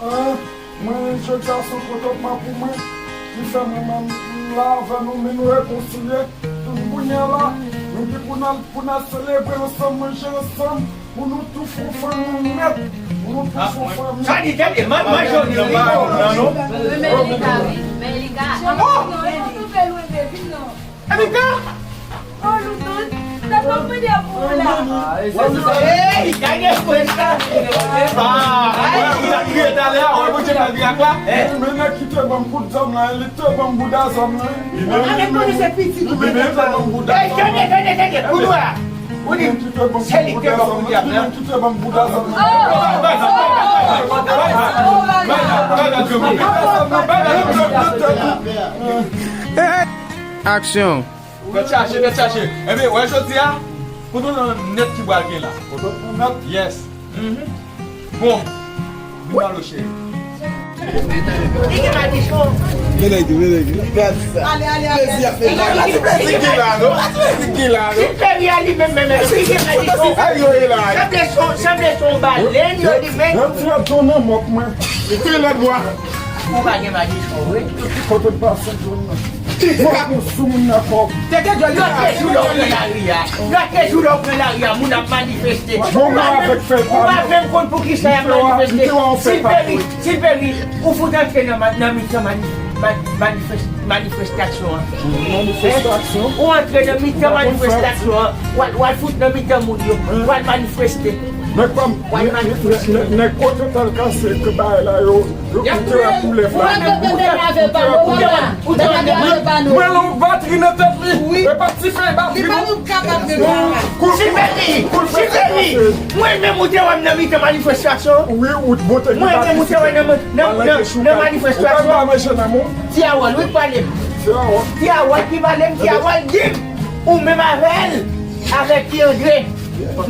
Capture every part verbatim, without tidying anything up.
Ah, mwen, jodi a se yon kontantman pou mwen, ki fè mwen menm m la avè nou, men nou rekonsilye. Kounye a la, nou gen pou n al, pou n al selebre ansanm, manje ansanm, pou nou tou fè yon fanmi nèt, pou nou tou fè yon fanmi. Sa di tande, man, man jodi, wi. Men li ka, wi. Men li ka. Oh! Epi ka? Oh, Loudon, sa pa mwen de pou ou la. Ey, gade fwè sa. Ah, ou ta kriye talè a, wè Bondye pa vin ak la. Men nèg ki te ban m kout zam la, li te ban m bouda zam la. Li menm, li menm, li menm te ban m bouda zam la. Ey, tande, tande, tande, kout la. Ou di, se li ki te ban m kout zam la. Li menm ki te ban m bouda zam la. Aksyon. Tèt chaje, tèt chaje. Ebyen, wè jodi a, kote w nan nèt ki pral gen la. Kote w nan nèt? Yes. Mhm. Bon, vin ba nou cheri. Li gen madichon. Vin nèg, vin nèg. Gad sa. Ale, ale, ale. Plezi ap fè la. Ti plezi ki la, non? Ti plezi ki la, non? Ti plezi a li menm, menm, li gen madichon. Ay, yo, e la. Sanble son, sanble son balèn, yo, li menm. Yon ti lòt tou nan mòk mwen. Li tou lòt bwa. Ou pa gen madichon, wi. Kote w pase, John nan? Bon, bon, sou moun nan kòb. Tete John, lòt jou lè w pran lari a. Lòt jou lè w pran lari a, moun ap manifeste. Ou pa menm, ou pa menm konn pou kisa y ap manifeste. Silveri, Silveri, ou fout antre nan ma-, nan mitan mani-, ma-, manifes-, manifestasyon an. Manifestasyon? Ou antre nan mitan manifestasyon an. W al, w al fout nan mitan moun yo. W al manifeste. Nèg pa m, nèg, nèg, nèg, nèg kote tèl kase ke bagay la yo, yo, ou te wè koulèv la. Ou te wè koulèv la. Ou te wè koulèv la. Mwen, mwen, yon batri nan tèt li. Wi. E pa ti fè batri, non. Li pa nou kapab de bagay. Silveri, Silveri, mwen menm ou te wè m nan mitan manifestasyon. Wi, ou t bote ki batri. Mwen menm ou te wè nan, nan, nan, nan manifestasyon. Ou pa manje nan mwen. Ti Awòl, wi, k pale m. Ti Awòl. Ti Awòl ki pale m, Ti Awòl di m, ou menm avè l, avè Ti Andre.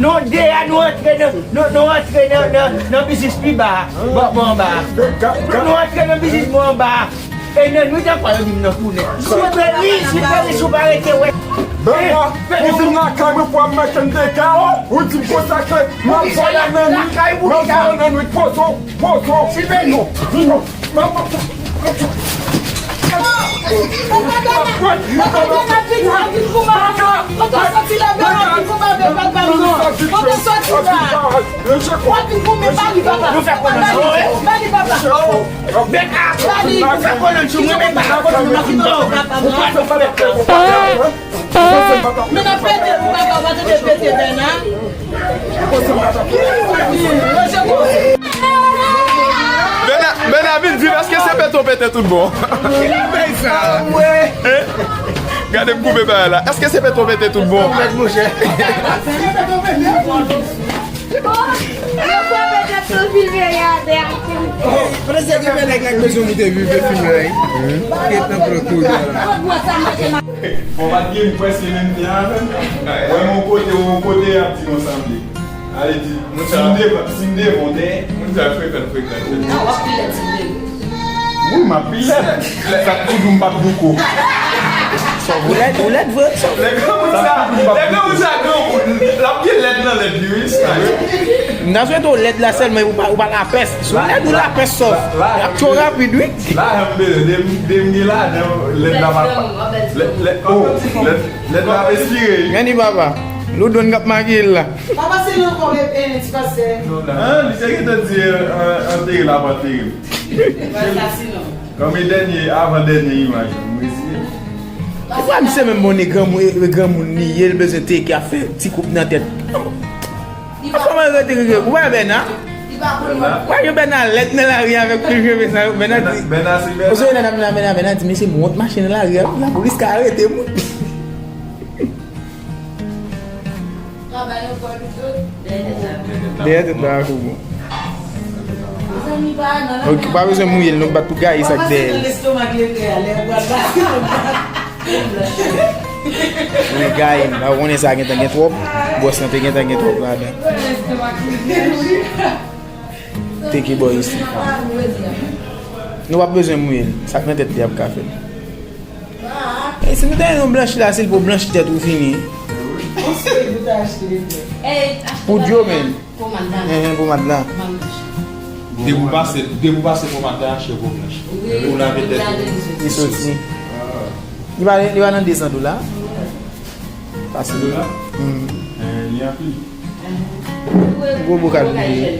Nou de a, nou antre nan, nou, nou antre nan, nan, nan biznis pi ba a, bò, bò anba a. Nou, nou antre nan biznis bò anba a. E nan nwit ankò, yo di m nan tounen. Silveri, Silveri, si w pa rete, wè. Bèna, ou vin lakay mwen pou ap mèt M D K, ou di m konsa ke m ap vòlè nan nwit, m ap vòlè nan nwit, poze w, poze w. Silveri. Non, non. Bèna, Bèna vin di, èske se pete w pete tout bon? Hein? Gade m koupe bagay la. Èske se pete w pete tout bon? Prese ki fè nèg la bezwen moute viv fim la, wi. Gentan pran koze la. Bon, pa t gen prèske menm tan avè m. Wè m yon kote, yon kote, y ap di nou sanble. Ale di, si m devan, si m devan, w dèyè. Moun sa frekan, frekan. Wi, m ap pi lèd. Sa k pou di w m p ap douko. Ou lèd, ou lèd vre. Lè granmoun sa, lè granmoun sa granmoun, l ap gen lèd nan lèd li, wi. M ta swete w lèd la sèlman, ou pa, ou pa lapès. Si w lèd, ou lapès sòf. L ap cho rapid, wi. Lajan m bezwen, de m, de m gen lajan, lèd la pa, lèd, lèd, oh, lèd, lèd la ap espire, wi. Men li papa, Loudon k ap makiye l la. Papa, se nan kò bebe, ti pastè. Ah, li te gentan di, euh, antere l ap antere l. Kòm e dènye, avan dènye imaj la, m resi. Ou pa misye menm bon, e granmoun, e, e granmoun li ye, li bezwen teke ap fè ti koup nan tèt. Kòman rete rete, ou pa Bèna? Ou pa yo Bèna lèd nan lari avèk pil cheve sa yo, Bèna di. Bèna, se Bèna. Ou se Bèna, Bèna, Bèna, Bèna di, mesye, m wont mache nan lari a, lapolis ka arete m. Dèyè tèt la pou bon. Ok, pa bezwen mouye l, nou bat pou gaye sa k dèyè l. Mouye gaye m, la, ou konnen sa gentan gen twòp. Bwòs lan te gentan gen twòp ladan. Teke bò isi. Nou p ap bezwen mouye l, sa k nan tèt li ap ka fè l. E si nou te yon blanchi la, si l pou blanchi tèt ou fini. Pou dyo menm. Enhen, pomad la. Depi w pase, depi w pase pòmad la, cheve w blanch. Ou lave tèt ou. Li soti. Li pa, li pa nan de san dola. Pase. Dola? Hmm. Eh, li anpil. Gwo bokal li ye.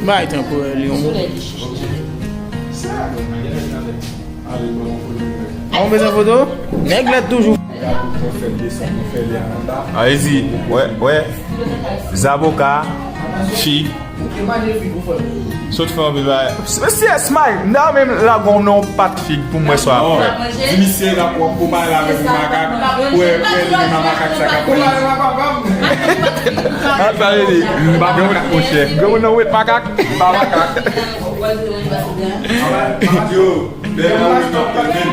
Bay tanpou Leon. An bezwen foto? Nèg lèd toujou. Alezi, wè, wè. Zaboka, fig. Sot fè anpil bagay. Mesye, Smile, m ta renmen lage yon non pat fig pou mwen swa apre. Di misye la pou, pou pale avèk makak, pou wè, pou wè li menm a makak sa k ap pale. Al pale li. M pa makak, monchè. Granmoun nan wet makak. M pa makak. Yo, Bernard Westphal menm.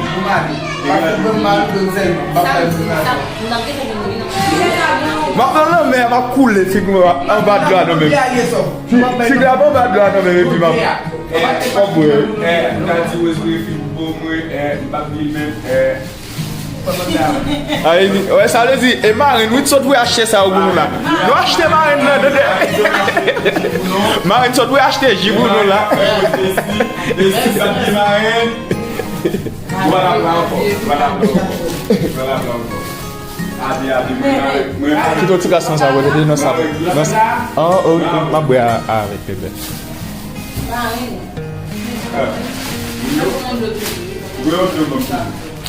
M ap nan lanmè, m ap koule, fig mwen anba dlo a nan men m. Fig la anba dlo a nan men m, epi m ap, m ap bwè. Eh, m ta di Rosemary fig bon mwen, eh, m p ap di menm, eh. Sa vle di, wè, sa vle di, e marenn, wi, t sot vwe achte sa yo pou nou la. Nou achte marenn nan, tande. Marenn sot vwe achte ji pou nou la. Desi, desi, sa ki marenn. Vwala, vwala ankò. Vwala ankò. Vwala ankò. Abi, abi, mwen, mwen, mwen. Kite yon ti kras nan sa, wè, nan sa. Nan sa. An, o, m ap bwè a, avèk pepe.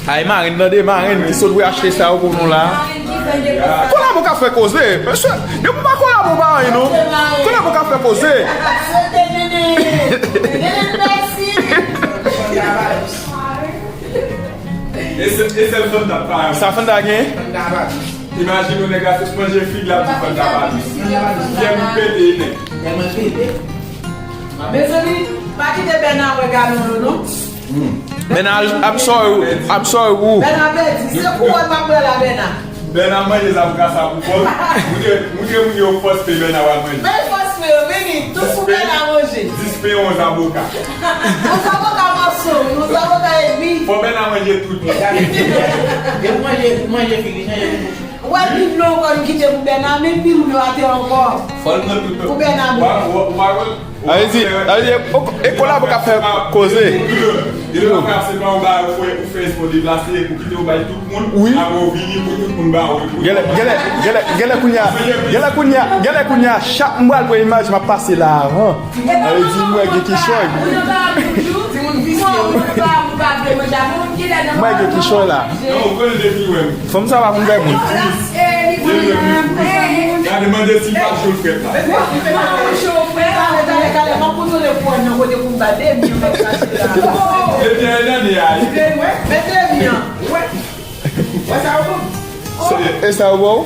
Ay, marenn, tande, marenn ki sot vwe achte sa yo pou nou la. Kolabo ka fè koze, mesye. Depi w pa kolabo, pa anyen, non. Kolabo ka fè koze. E se, e sèl Fanta pa. Sa Fanta gen? Imajine yon nèg la sot manje fig la, di Fanta pa dous. Fyè m pete, nèg. Fyè mwen pete. Mezanmi, pa kite Bèna wè galon lo non. Bèna, I'm sorry, I'm sorry, ou. Bèna pèdi, se kou wè m ap wè la, Bèna. Bèna manje zaboka sa pou kò l. Moutre, moutre moun yo fòs pe Bèna w al manje. Men fòs pe yo, vini, tout pou Bèna manje. Dis pen, yon zaboka. Yon zaboka mòso, yon zaboka epi. Fò Bèna manje tout. Depi manje, manje figi, chanje pou Ou wè pi blo ankò nou kite pou Bèna, men pi blo atè ankò. Fò l pran tout. Pou Bèna bwè. Sa vle di, sa vle di, e kolabo k ap fè koze. Li pa fè ase pa yon bagay ou fè, ou fè espò deplase, ou kite ou bay tout moun, apre ou vini pou tout moun ba ou. Genlè, genlè, genlè, genlè kounye a, genlè kounye a, genlè kounye a, chak m pral pran imaj, m ap pase la avan. Sa vle di, m wè gen kichòy. M wè gen kichòy la. Fanm sa pa konn bay moun. Gade, mande si pa cho l frèt la. Talè, talè, talè, m ap kontwole pou wè nan kote pou m ba Demi an, m ap chache la. Demi an, nan de a. Men Demi an. Wè. Wè sa yo bon. E sa yo bon?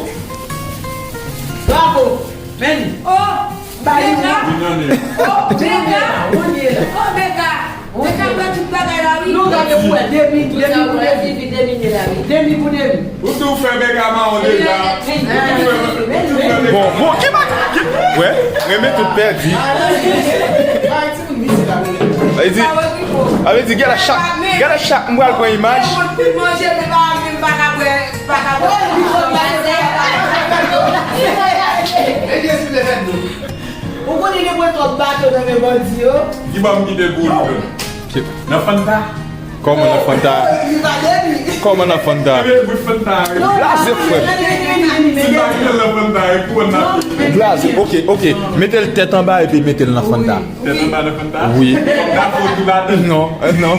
Bravo. Men li. Oh, Bèna. Oh, Bèna. Oh, Bèna. Bèna pran tout bagay la, wi. Nou gade pou wè, Demi, Demi pou Demi. Demi pou Demi. Ou tou fè Bèna mawon deja. Bon, bon, ki pa, ki, wè, renmen tout pèdi. Sa vle di, sa vle di, gade chak, gade chak, m pral pran imaj. Ou konnen gen pran twòp bato nan men bandi yo. Ki ban m kite pou ou, Nan Fanta? Kòman nan Fanta? Kòman nan Fanta? Blaze, frè. Blaze, ok, ok. Mete l tèt anba epi mete l nan Fanta. Tèt anba nan Fanta? Wi. Non, non.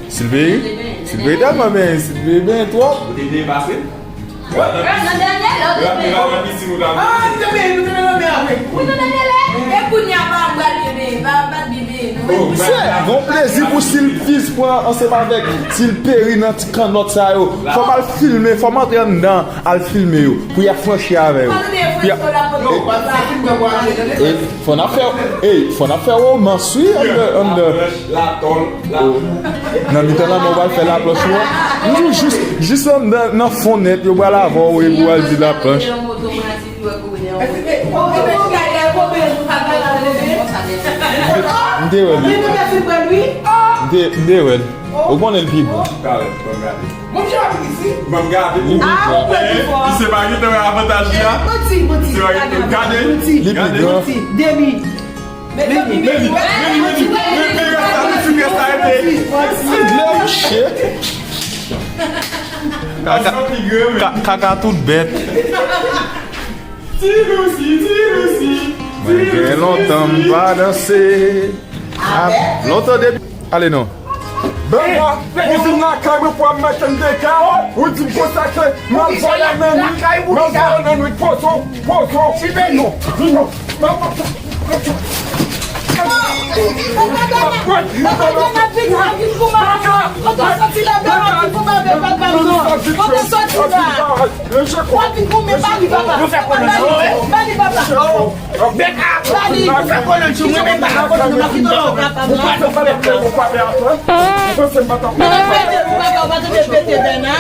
Silveri? Silveri tèlman benyen, Silveri benyen twòp. Ou te benyen pase? Nan dènye lè, ou te benyen. Ah, nou te benyen, nou te benyen nan mè a, wi. Wi, nan dènye lè. E kounye a, pa m pral byen benyen, pa m pa t byen benyen, non. Gon plezi pou Silviz pran ansanm avèk Silveri nan ti kannòt sa yo. Fò m al filme, fò m antre anndan, al filme yo. Pou y afranchi avè yo. Pou y a- E, fò n ap fè, e, fò n ap fè womans, wi, anndan, anndan. Nan mitan lanmè, w pral fè laplanch ou an. Nou jis, jis anndan, nan fon nèt, yo pral avè w, epi w al di laplanch. M Te wè l. Li te fin pran l, wi. M te, m te wè l. Ou konnen l pi bon. Talè, ban m gade. Bon, jan ap isi. Ban m gade. Li pi bon. Li se pa gentan wè avantaj li a. Manti, manti. Se pa gentan gade. Li pi gran. Demi. Meli, meli, meli, meli, meli, rès la, meli, rès la, ede. Lè mouche. Kaka, ka- kaka tout bèt. Ti Lousi, ti Lousi, ti Lousi. Mwen gen lontan m pa danse. Ah, lontan depi. Ale non. Bèl bwa, ou vin lakay mwen pou ap mete m dega. Ou di m konsa ke m ap vole nan nwit, m ap vole nan nwit, pozo, pozo. Vin non, vin non. Papa Bèna, papa Bèna, vin, vin pou mwen. Kote w soti la, Bèna, vin pou mwen, papa Bèna. Kote w soti la? W ap vin pou mwen, ba li, papa. Ba li, papa. Bèna, ba li. Ou fè kolon sou mwen, men m pa ka kolon, m ap kite w. Ou pa fè kolon, ou pa fè atò. Ou panse m pa t ap fè atò. Pete pou papa, ou pa tande pete, Bèna.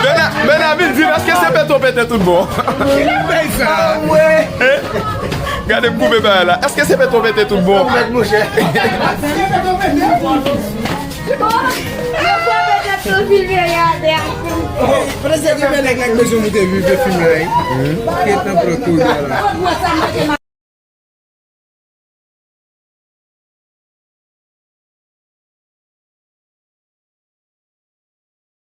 Bèna, Bèna vin di m, èske se pete w pete tout bon? Ki bagay sa? Eh? Gade m koupe bagay la. Èske se pete w pete tout bon? Mèt monchè. Yo pran pete tout filme yadè. Pandan se ki fè nèg la k bezwen moute viv de film la, wi. Ki tan pran kou la.